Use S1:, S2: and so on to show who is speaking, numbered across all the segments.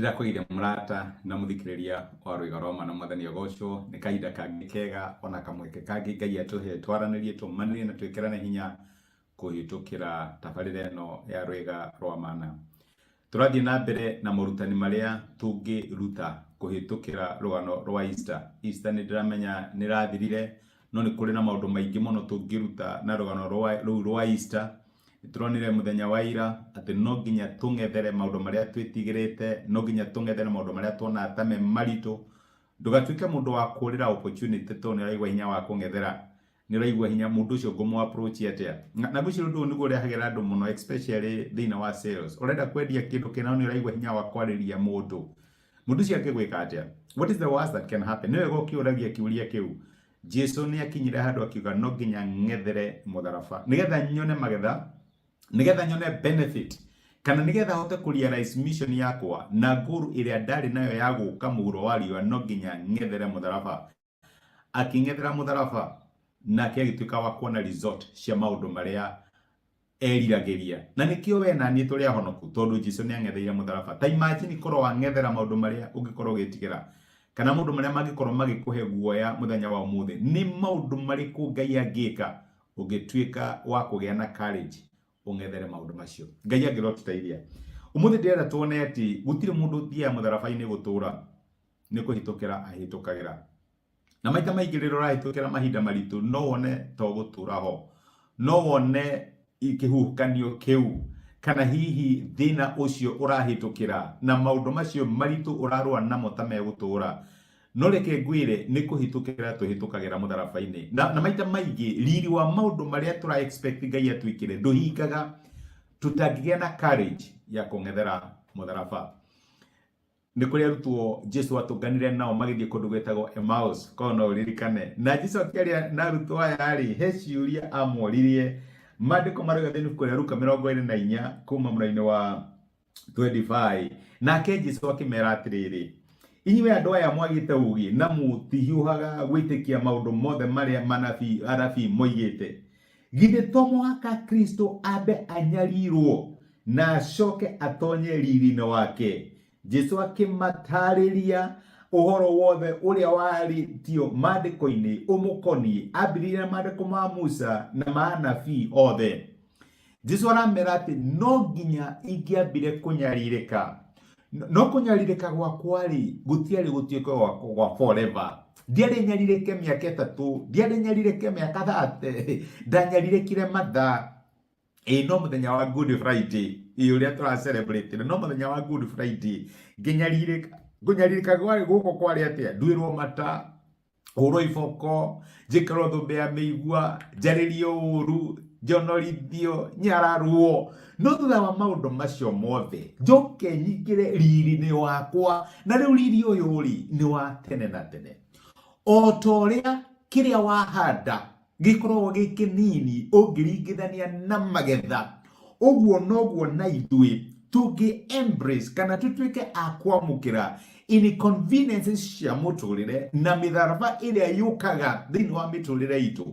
S1: Ndĩrakũgeithia mũrata na mũthikĩrĩria wa Rwĩga rwa Ma na Mwathani agocwo. Nĩ kahinda kangĩ kega ona kamweke kangĩ Ngai atũhe twaranĩrie, tũmanĩrie na twĩkĩrane hinya kũhĩtũkĩra tabarĩra ĩno ya Rwĩga rwa Mana. Tũrathiĩ na mbere na morutani marĩa tũngĩruta kũhĩtũkĩra rũgano rwa Easter. Easter nĩ ndĩramenya nĩ ĩrathirire, no nĩ kũrĩ na maũndũ maingĩ mũno tũngĩruta na rũgano rũu rwa Easter. Nĩtũronire mũthenya wa ira atĩ no nginya tũng'ethere maũndũ marĩa twĩtigĩrĩte, no nginya tũng'ethere maũndũ marĩa tuonaga ta me maritũ. Ndũgatuĩke mũndũ wa kũrĩra opportunity tondũ nĩ ũraigua hinya wa kũng'ethera, nĩ ũraigua hinya mũndũ ũcio ngũmũ approach atĩa. Na ngwĩciria ũndũ ũyũ nĩguo ũrehagĩra andũ mũno especially thĩinĩ wa sales. Ũrenda kwendia kĩndũ kĩna no nĩ ũraigua hinya wa kwarĩria mũndũ. Mũndũ ũcio angĩgwĩka atĩa? What is the worst that can happen? Nĩ wega ũkĩũragia kĩũria kĩu. Jesu nĩ akinyire handũ akiuga no nginya ng'ethere mũtharaba nĩgetha nyone magetha, nĩgetha nyone benefit, kana nĩgetha hote kũ realize mission yakwa na goal ĩrĩa ndarĩ nayo ya gũka mũhuro wa riũa, no nginya ng'ethere mũtharaba. Akĩng'ethera mũtharaba nake agĩtuĩka wa kuona result cia maũndũ marĩa eriragĩria. Na nĩkĩo we na niĩ tũrĩ ahonoku, tondũ Jesu nĩ ang'etheire mũtharaba. Ta imagine korwo wang'ethera maũndũ marĩa ũngĩkorwo ũgĩtigĩra, kana maũndũ marĩa mangĩkorwo magĩkũhe guoya mũthenya wa ũmũthĩ. Nĩ maũndũ marĩkũ Ngai angĩka ũngĩtuĩka wa kũgĩa na courage ũng'ethere maũndũ macio? Ngai angĩrotũteithia. Ũmũthĩ ndĩrenda tuone atĩ gũtirĩ mũndũ ũthiaga mũtharaba-inĩ gũtũra, nĩ kũhĩtũkĩra ahĩtũkagĩra. Na maita maingĩ rĩrĩa ũrahĩtũkĩra mahinda maritũ no wone to gũtũra ho, no wone kĩhuhũkanio kĩu kana hihi thĩna ũcio ũrahĩtũkĩra na maũndũ macio maritũ ũrarũa namo ta megũtũra. No reke ngwĩre nĩ kũhĩtũkĩra tũhĩtũkagĩra mũtharaba-inĩ. Na maita maingĩ riri wa maũndũ marĩa tũra expect Ngai atwĩkĩre ndũhingaga tũtangĩgĩa na courage ya kũng'ethera mũtharaba. Nĩ kũrĩ arutwo Jesu atũnganire nao magĩthiĩ kũndũ gwĩtagwo Emmaus, korwo no ũririkane. Na Jesu akĩaria na arutwo aya rĩ, he ciũria amoririe. Maandĩko marauga thĩinĩ ibuku rĩa Luka 24 kuma mũrainĩ wa 25. Nake Jesu akĩmera atĩrĩrĩ, inyuĩ andũ aya mwagĩte ũũgĩ na mũtihiũhaga gwĩtĩkia maũndũ mothe marĩa manabii anabii moigĩte. Githĩ to mũhaka Kristo ambe anyarirwo na acoke atonye riri-inĩ wake? Jesu akĩmataarĩria ũhoro wothe ũrĩa warĩtio maandĩko-inĩ ũmũkoniĩ, ambĩrĩirie na maandĩko ma Musa na ma anabii othe. Jesu aramera atĩ no nginya ingĩambire kũnyarirĩka. No kũnyarirĩka gwakwa-rĩ, gũtiarĩ gũtuĩke gwa forever. Ndiarĩ nyarirĩke mĩaka 3, ndiarĩ nyarirĩke mĩaka 30, ndanyarirĩkire mathaa. Ĩĩ no mũthenya wa Good Friday, ĩĩ ũrĩa tũra celebrate, no mũthenya wa Good Friday ngĩnyarirĩka. Kũnyarirĩka kwarĩ gũkũ kwarĩ atĩa? Nduĩrwo mata, hũrwo iboko, njĩkĩrwo thũmbĩ ya mĩigua, njarĩrio ũru, njonorithio, nyararwo. No thutha wa maũndũ macio mothe, njoke nyingĩre riri-inĩ wakwa, na rĩu riri ũyũ rĩ, nĩ wa tene na tene. O ta ũrĩa kĩrĩa wahanda gĩkoragwo gĩ kĩnini ũngĩringithania na magetha, ũguo noguo na ithuĩ tũngĩ embrace kana tũtuĩke a kwamũkĩra inconveniences cia mũtũrĩre na mĩtharaba ĩrĩa yũkaga thĩinĩ wa mĩtũrĩre itũ,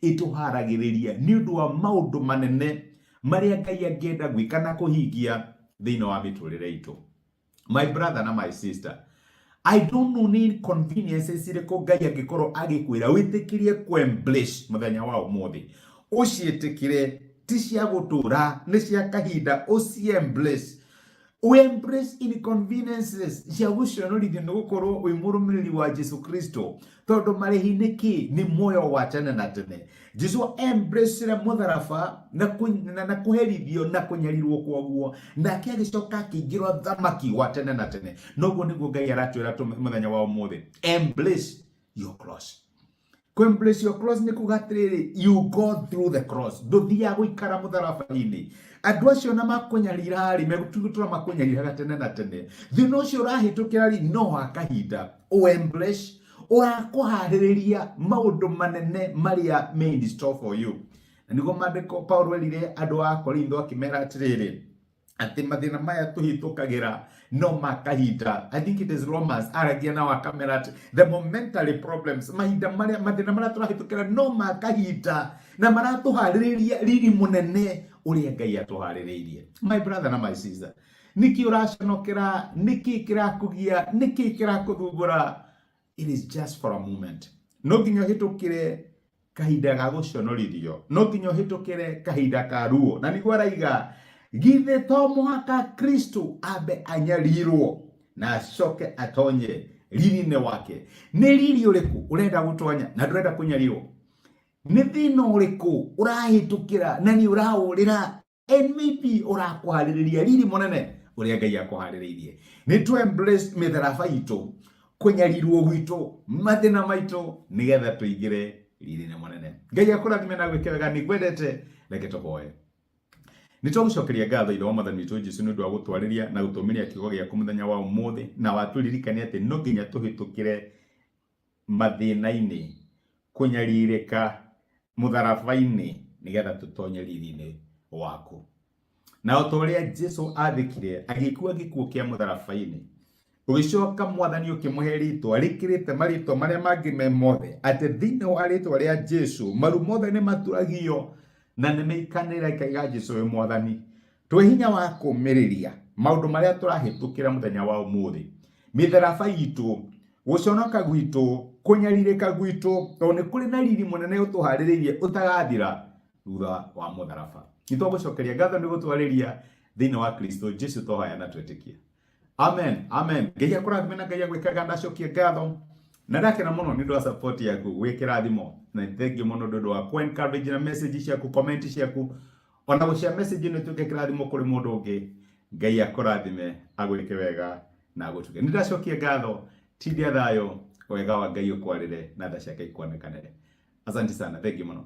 S1: ĩtũharagĩrĩria nĩ ũndũ wa maũndũ manene marĩa Ngai angĩenda gwĩka na kũhingia thĩinĩ wa mĩtũrĩre itũ. My brother na my sister, I don't know nĩ inconveniences irĩkũ Ngai angĩkorwo agĩkwĩra wĩtĩkĩrie kũ-embrace mũthenya wa ũmũthĩ. Ũciĩtĩkĩre, ti cia gũtũra, nĩ cia kahinda, ũci-embrace. Ũ-embrace inconveniences cia gũconorithio nĩ gũkorwo wĩ mũrũmĩrĩri wa Jesu Kristo, tondũ marĩhi nĩ kĩ? Nĩ muoyo wa tene na tene. Jesu embracire mũtharaba na kũherithio na kũnyarirwo kwoguo, nake agĩcoka akĩingĩra ũthamaki wa tene na tene. Noguo nĩguo Ngai aratwĩra mũthenya wa ũmũthĩ, embrace your cross. Kũ embrace your cross nĩ kuga atĩrĩrĩ, you go through the cross, ndũthiaga gũikara mũtharaba-inĩ. Andũ acio na makũnyarira-rĩ, megũtũra makũnyariraga tene na tene. Thĩna ũcio ũrahĩtũkĩra-rĩ, no wa kahinda. Ũ embrace ũrakũharĩrĩria maũndũ manene marĩa me in store for you. Na nĩguo maandĩko Paulo erire andũ a Korintho akĩmera atĩrĩrĩ, atĩ mathĩna maya tũhĩtũkagĩra no ma kahinda. I think it is Romans aragia nao akamera atĩ the momentary problems, mahinda marĩa mathĩna marĩa tũrahĩtũkĩra no ma kahinda na maratũharĩrĩria riri mũnene ũrĩa Ngai atũharĩrĩirie. My brother na my sister, Nĩkĩ ũraconokera? Nĩkĩ kĩrakũgia? Nĩkĩ kĩrakũthumbũra? It is just for a moment. No nginya ũhĩtũkĩre kahinda ga gũconorithio, no nginya ũhĩtũkĩre kahinda ka ruo. Na nĩguo araiga, githĩ to mũhaka Kristo ambe anyarirwo na acoke atonye riri-inĩ wake? Nĩ riri ũrĩkũ ũrenda gũtonya na ndũrenda kũnyarirwo? Nĩ thĩna ũrĩkũ ũrahĩtũkĩra na nĩ ũraũrĩra? And maybe ũrakũharĩrĩria riri mũnene ũrĩa Ngai akũharĩrĩirie. Nĩ tũ embrace mĩtharaba itũ, kũnyarirwo gwitũ, mathĩna maitũ, nĩgetha tũingĩre riri-inĩ mũnene. Ngai akũrathime na gwĩke wega. Nĩ ngwendete. Reke tũhoe. Nĩ twagũcokeria ngatho, Ithe wa Mwathani witũ Jesu, nĩ ũndũ wa gũtwarĩria na gũtũmĩria kiugo gĩaku mũthenya wa ũmũthĩ, na watũririkania atĩ no nginya tũhĩtũkĩre mathĩna-inĩ, kũnyarirĩka mũtharaba-inĩ, nĩgetha tũtonye riri-inĩ waku. Na o ta ũrĩa Jesu athĩkire agĩkua gĩkuũ kĩa mũtharaba-inĩ, ũgĩcoka Mwathani ũkĩmũhe rĩtwa rĩkĩrĩte marĩtwa marĩa mangĩ me mothe, atĩ thĩinĩ wa rĩtwa rĩa Jesu maru mothe nĩ maturagio na nĩ meikanĩra ikaiga Jesu wĩ Mwathani. Tũhe hinya wa kũmĩrĩria maũndũ marĩa tũrahĩtũkĩra mũthenya wa ũmũthĩ, mĩtharaba itũ, gũconoka gwitũ, kũnyarirĩka gwitũ, tondũ nĩ kũrĩ na riri mũnene ũtũharĩrĩirie ũtagathira thutha wa mũtharaba. Nĩ twagũcokeria ngatho nĩ gũtwarĩria thĩinĩ wa Kristo Jesu twahoya na twetĩkia. Amen, amen. Ngai akũrathime na Ngai agwĩkaga. Ndacokia ngatho na ndakena mũno nĩ ũndũ wa support yaku, gwĩkĩra thimo, na thank you mũno nĩ ũndũ wa ku encourage na message ciaku, comment ciaku, ona gũcia message ĩno ĩtuĩke kĩrathimo kũrĩ mũndũ ũngĩ. Ngai akũrathime, agwĩke wega na agũtuge. Nĩ ndacokia ngatho. Tindia thayũ, wega wa Ngai ũkwarĩre na tha ciake ikuonekanĩre. Asante sana, thank you mũno.